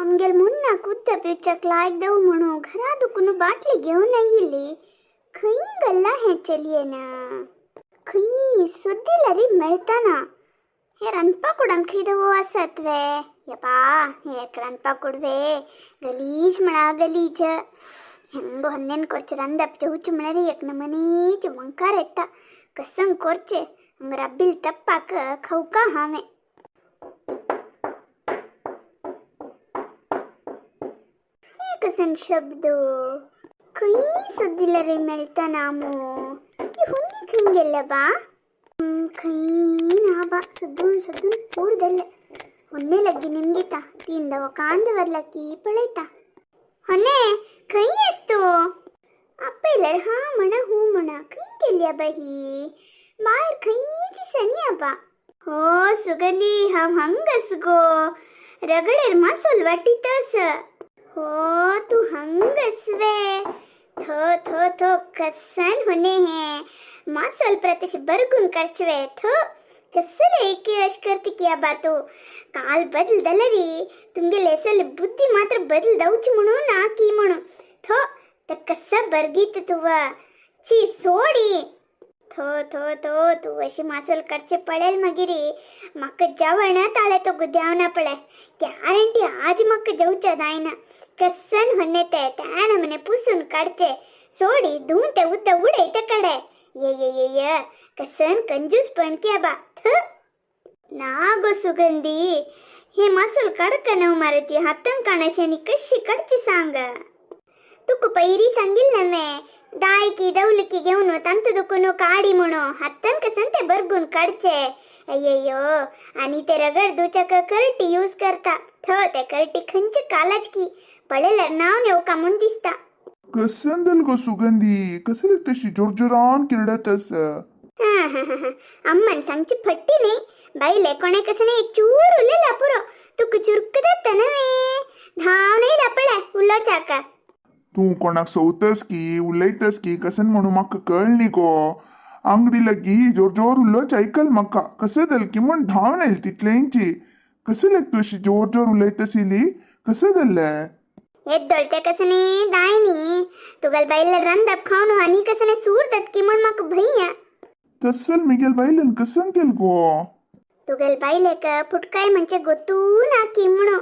आमगेल मुन्ना कुद्द पिवच्याक लायक दव म्हणू घरा दुकून बाटली घेवन आयिल्ली. खंय गल्ला हें चलयेन, खंय सुद्दीलरी मेळतना. हे रांदपा कुडान खंय दवो आसत वे? यपा, हे रांदपा कुड वे गलीज म्हणा गलीज. ಹೆಂಗೋ ಹೊನ್ನೇನು ಕೊರ್ಚೆ ರಂದಪ್ ಚೌಚು ಮಳರಿ एक नमनीच वंकार येता. कसंग कोरचे हंग रब्बील तप्पाक खवका हांवें. हे कसन शब्द खंय सोदिलरी मेळतना मू. ही हुन्नी खंय गेल्ले बा? खंय ना बा, सोदून सोदून पूर जाल्ले. ಹೊನ್ನೆ ಲಗ್ಗಿ ನಿಮ್ಗಿತ ತಿಂದವ ಕಾಣ್ದವರ್ಲಕ್ಕಿ पळयता. ಹೊನ್ನೆ खंय आस तूं? आपयल्यार हा म्हणा हू म्हणा. खंय गेल्या बा ही? भायर खंय दिसनी आबा. हो सुगंधी, हांव हांगास गो, रगडेर मासोल वाटीतस. हो तूं हांगास वे? थो थो थो, कसन होने हे मासोल प्रतश बरगून काडचे. थो, कसले एक अश करती की आबा तूं? काल बदल जाल्यारी तुमगेले असले बुद्धी मात्र बदल जावची म्हणून ना की म्हणून. थो, तर कसं बरगीत तुव. ची सोडी. थो थो थो, तूं अशी मासोल काडचे पळेल मागीर म्हाका जेवण ताळे तो गुद्यावना पळय. गॅरंटी आज म्हाका जेवचें जायना. कसन होने ते त्या नमने पुसून काडचे. सोडी धुवन ते उदक उडयता कडे. ये ये ये ये, कसन कंजूस पण की आबा. थ ना गो सुगंधी, हे मासोल काडका नव मारती हातान काणाशांनी कशी काडची सांग. तुका पयरी सांगिल नव्हे, दायकी दवलकी घेवन तांतू दुखून काडी म्हणू. हातान कसन ते बरगून काडचे. अय्ययो, आनी ते रगड दुचाक करटी यूज करता. थ, ते करटी खंयचे कालाच की पळयल्यार नांव नेवका म्हूण दिसता. कसन जाल गो सुगंधी? कसले तशी जोरजोरान किरडत आस? हा हा हा हा, अम्मान सांगची फट्टी न्ही. बायले कोणे कसं एक चूर उलयला पुरो, तुका चुरक जाता नव्हे. धांवन येयला पळय उलोवच्याक. तूं कोणाक सोवतस की उलयतस की कसन म्हणून म्हाका कळनी गो. आंगडी लगी जोर जोर उलोवचें आयकल म्हाका. कसं जाल की म्हूण धांवन आयल तितलेंची. कसं तूं अशी जोर जोर उलयतस इली? कसं जाल्लें? येद्दोळचे कसं न्ही दाय न्ही, तुगेल बायले रांदप खावन आनी कसं सूर जात की म्हूण म्हाका भंय. तसल मिगेल बायलेन कसं केल गो? तुगेल बायलेक फुटकाय म्हणजे गोतू ना की म्हणू.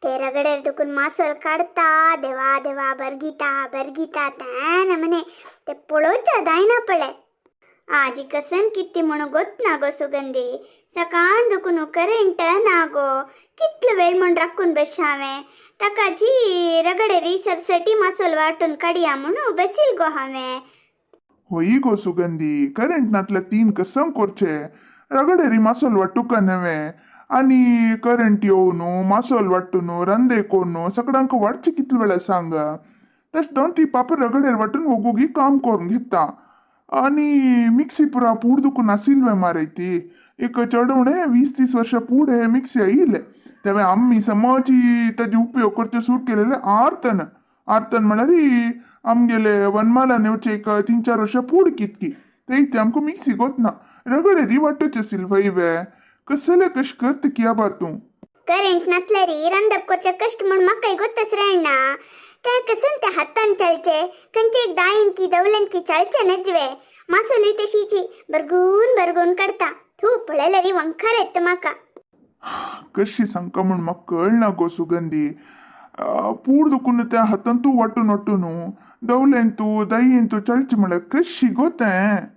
ते रगडेर दुखून मासोल काडता, देवा देवा, बरगीता बरगीता त्या नमने ते पळोवच्या जायना पळय. आजी कसन कित्ती म्हणू गोत ना गो सुगंधी. सकाळ दुखून करंट ना गो. कितलो वेळ म्हूण राखून बसचे हांवें. ताका जी रगडेरी सरसटी मासोल वांटून काडया म्हणू बसील गो हांवें. होई गो सुगंधी, करंट नातल्या तीन कसं करचे? रगडेरी मासोल वाटुका नव्हे आणि करंट येवन मासोल वाटून रंदे कोरून सगळ्यांक वाडचे कितले वेळा सांग. तशें दोन ती पापा रगडेर वाटून ओगोगी काम करून घेता. आणि मिक्सी पुरा पूड दुखून आसिल्वे मारयती. एक चडवणे 20-30 वर्षां पुढे मिक्सी आयिल्ले तेव्हा आम्ही समजी ताजे उपयोग करचे सुरू केलेले आर्तन आर्तन म्हळ्यार आमगेले वनमाला येवचे एक 3-4 वर्षां पुढे कितकी ते इथे आमकां मिक्सी गोतना रगडेरी वाटोवचे आसिल. वय वे, कसले कश करता की आबा तूं? करंट नातल्यारी रांदप करचे कश्ट म्हूण म्हाकाय गोत्तच रायना. ते कसन ते हातान चालचे, खंयचे एक दायन की दवलन की चालचे नजवे. मासोलूय तशीची बरगून बरगून काडता. तूं पळयल्यारी वंखार येता म्हाका. कशी सांगका म्हूण म्हाका कळना गो सुगंधी. पूर दुखून त्या हातान तूं वाटून वाटून दवलेन तूं दयेन तूं चलचे म्हळ्यार कशी गो तें?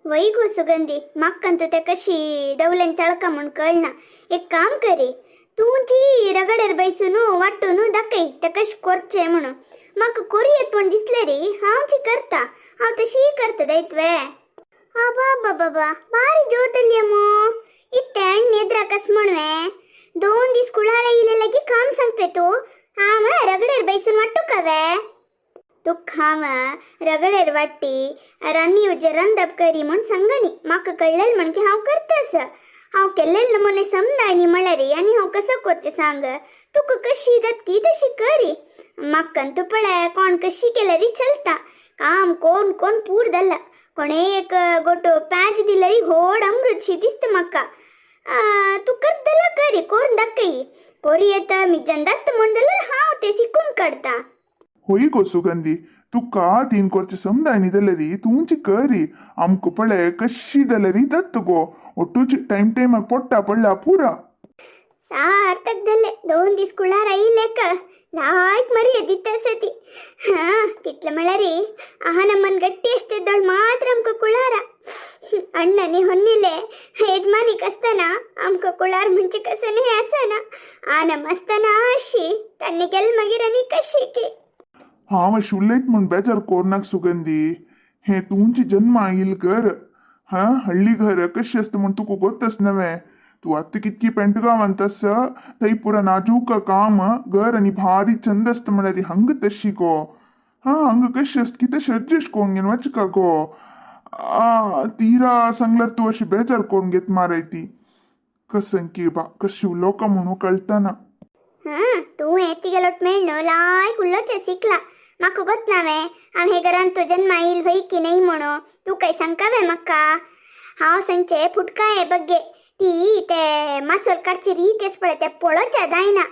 वय गो सुगंधी, म्हाका ते कशी दवलेन चळका म्हूण कळना. एक काम करी, तुमची रगडेर बैसून वाटून दाखय ते कशें करचें म्हणून. म्हाका कोरयेत म्हूण दिसलें री हांव जी करता. हांव तशी करता दायतवे. आबा बाबा, बारी जोतली मू. इत्ते अण्ण एद्राकस म्हणवे 2 दीस कुळारा येयले लागी काम सांगते तूं. हांव रगडेर बैसून वाटूं कवे? तुका हांव रगडेर वाट्टी रान्नी उजे रांदप करी म्हूण सांगनी. म्हाका कळ्ळेल म्हण की हांव करतास. हांव केल्लेल नमुने समजाय न्ही म्हळ्यार आनी हांव कसो करचें सांग. तुका कशी जातकी तशी करी. म्हाका तूं पळय कोण कशी केल्यारी चलता. काम कोण कोण पूर जाला. कोणे एक गोटो प्याज दिल्यारी होड अमृतशी दिसता म्हाका. तूं करत जाल्यार करी, करून दाखय. कोरी येता मिज्जान जाता म्हण जाल्यार हांव तें शिकून काडटा. होय गो सुगंधी, तुका तीन कोरचे समजायनी जाल्यार तूंची करी. आमकां पळय कशी जाल्यार दत्त गो, ಒಟ್ಟುಚಿ ಟೈಮ್ ಟೈಮಾಗ ಪೊಟ್ಟ पडला पुरा. सार्थक जालें, 2 दीस कुळार आयिल्लेक ಲಾಯ್ಕ್ ಮರಿ ಎದ್ದಿತ್ತ ಸತಿ. ಹಾ ಕಿತ್ಲ ಮಳರಿ ಆಹ ನಮ್ಮನ್ ಗಟ್ಟಿ ಅಷ್ಟಿದ್ದವಳು ಮಾತ್ರ ಅಮ್ಕ ಕುಳಾರ. ಅಣ್ಣನಿ ಹೊನ್ನಿಲೆ ಯಜಮಾನಿ ಕಸ್ತನ ಅಮ್ಕ ಕುಳಾರ ಮುಂಚೆ ಕಸನೇ ಅಸನ ಆ ನಮ್ಮ ಅಸ್ತನ ಆಶಿ ತನ್ನಿಗೆಲ್ ಮಗಿರನಿ ಕಶಿಕೆ. हांव अशी उलयत म्हूण बेजार कोरनाक सुगंधी, हे तुमची जन्म आईल घर. हा हल्ली घर कशी आसता म्हूण तुका गोतच नव्हे. तू आत्तां कितकी पेंट गांवांत आस, थंय पुरा नाजूक काम घर आनी भारी चंद आसता म्हळ्यार हांगा तशी गो. हा हांगा कशी आसता की तशें एडजस्ट करून घेवन वचका गो. तिरा सांगल्यार तूं अशी बेजार करून घेत माराय ती. कसं की बा कशी उलोवका म्हणून कळतना. ಹಾ ತೂ ಎತ್ತಿಗೆಲೊಟ್ ಮೇಣ್ಣು ಲಾಯ್ಕ್ ಉಲ್ಲೋಚೆ ಸಿಕ್ಲ. म्हाका गोत नावे हांव हे घरान तूं जन्मा येईल व्हय की नाही म्हणू तूं काय सांगकावे म्हाका. हांव सांगचे फुटकाये बग्गे ती ते मासोल काडची रीत आस पळय ते पळोवच्या जायना.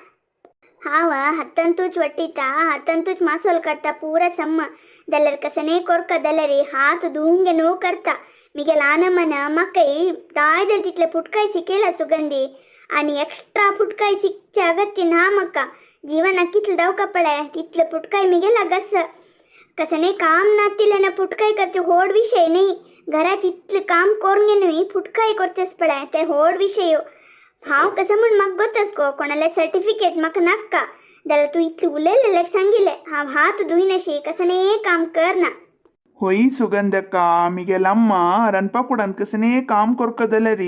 हांव हातांतूच वट्टिता, हातांतूच मासोल काडटा पुरा सम्म. जाल्यार कसने कोरका जाल्यार हात धुवून न्हू करता. मिगे ल्हान मन म्हाकाय जाय जाल्यार तितले फुटकाय शिकयला सुगंधी, आनी एक्स्ट्रा फुटकाय शिकचे अगत्य ना म्हाका. जीवनाक कितले दावका पळय तितले पुटकाय मिगे लागस. कसने काम नातिल्ले ना पुटकाय करचे होड विषय न्ही. घरात इतलें काम करून न्हय फुटकाय करचेच पळय ते होड विषय. हांव कसं म्हूण म्हाका गोतस गो, कोणाले सर्टिफिकेट म्हाका नाका. जाल्यार तूं इतलें उलयलें सांगिल्लें हांव हात धुयनाशी कसने काम करना. होय सुगंधक्का, मिगेल अम्मा रांदपा कसने काम कोरका जाल्यार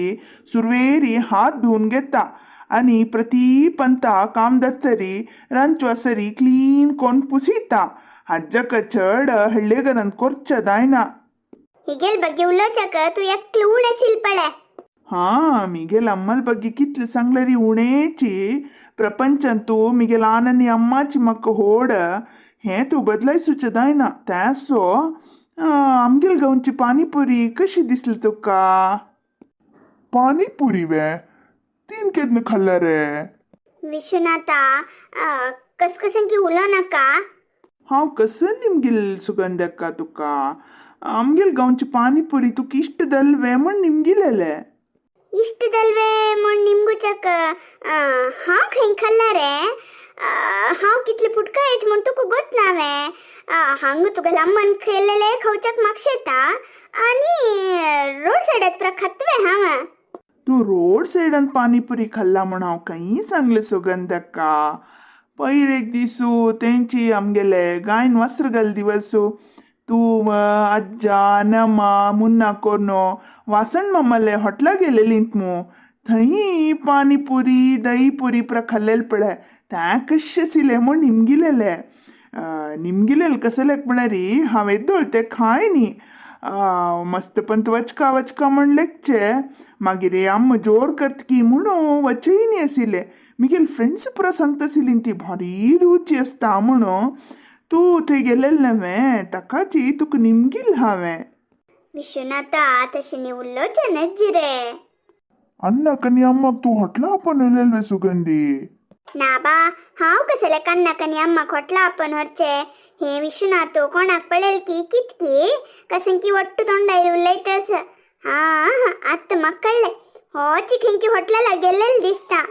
सुरवेरी हात धुवन घेता आनी प्रती पंता काम जातरी रांदचे वासरी क्लीन कोन्न पुसिता. हाज्याक चड हळ्ळे घरांत कोरचें जायना. हिगेल ಬಗ್ಗೆ उलोवच्याक तूं एकलें उणें आशिल्लें पळय. हा मिगेल अम्मल ಬಗ್ಗೆ कितले सांगल्यारी उणेची. प्रपंचांतू मिगेल आननी अम्माची म्हाका होड हें तूं बदलायसूचें जायना. त्यासो आमगेल गांवची पानीपुरी कशी दिसली तुका? पानीपुरी वे तीन केन्ना खाल्ल्या रे? विश्वनाथा कसकसन की उलोव नाका. हांव कसं निमगेल सुगंधक्का, तुका आमगेल गांवची पानीपुरी तुका इश्ट जाल वे म्हण निमगिलेले. इश्ट जालवे म्हण निमगुच्याक हांव खंय खाल्ला रे? हांव कितले फुटकायच म्हण तुका गोत नावे. हांगा तुका अम्मान खेळलेले खावच्याक मागशेता आनी रोड सायडात पुरा खातवे हांव. तूं रोड सायडान पानीपुरी खाल्ला म्हण हांव खंय सांगलें सुगंधक्का? पयर एक दिसू तेंची आमगेले गायन वस्त्र घाल दिवसू तूं आज्जा नमा मुन्ना कोर्नो वासण मामाले हॉटला गेलेलींत मू, थंय पानीपुरी दही पुरी पुरा खाल्लेले पळय. तें कशें आशिल्लें म्हण निमगिलेले. निमगिलेले कसलेक म्हळ्यार हांव येदोळ तें खाय न्ही, मस्त पंत वचका वचका म्हण लेगचे, मागीर आम्मा जोर करतकी म्हणून वचय न्ही आशिल्लें. मिगेल फ्रेंड्स पुरा सांगता आशिल्लीं ती भारी रुची आसता म्हणून. तूं थंय गेलेलें न्हय ताकाची तुका निमगिल हांवें. विश्वनाथा तशें न्ही उलोवचें नज्जी रे. अण्णाक आनी अम्माक तूं हॉटला आपोवन येयलें वे सुगंधी? ना बा, हांव कसले कन्नाक आनी अम्माक हॉटला आपोवन व्हरचें. हें विश्वनाथ कोणाक पळयल की कितकी कसं की वट्टू तोंडार उलयतस. हा हा आत्तां म्हाका कळ्ळें, होची खंयकी हॉटला गेल्लेलें दिसता.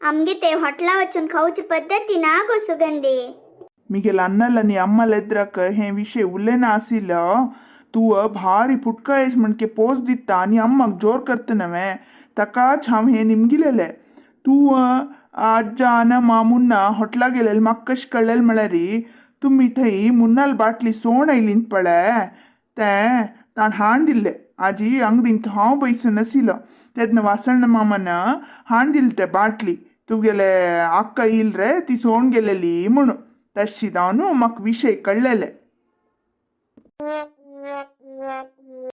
आमगे ते हॉटला वचून खावची पद्दती ना गो सुगंधी. मिगेल अन्नल आनी अम्मल एद्राक हें विशय उलयना आशिल्लो. तूं भारी पुटकायेश म्हणके पोज दिता आनी अम्माक जोर करता न्हय, ताकाच हांव हें निमगिलेलें. तूं आज्जा नमा मुन्ना हॉटला गेलेले म्हाका कशें कळ्ळेलें म्हळ्यार तुमी थंय मुन्नाल बाटली सोण आयलींत पळय तें ताण हाण दिल्लें. आजी अंगडींत हांव बैसून आशिल्लो तेन्ना वासण मामान हाण दिली ते बाटली, तुगेले अक्का येयल रे ती सोण गेलेली म्हणून. तशी जावन म्हाका विशय कळ्ळेले.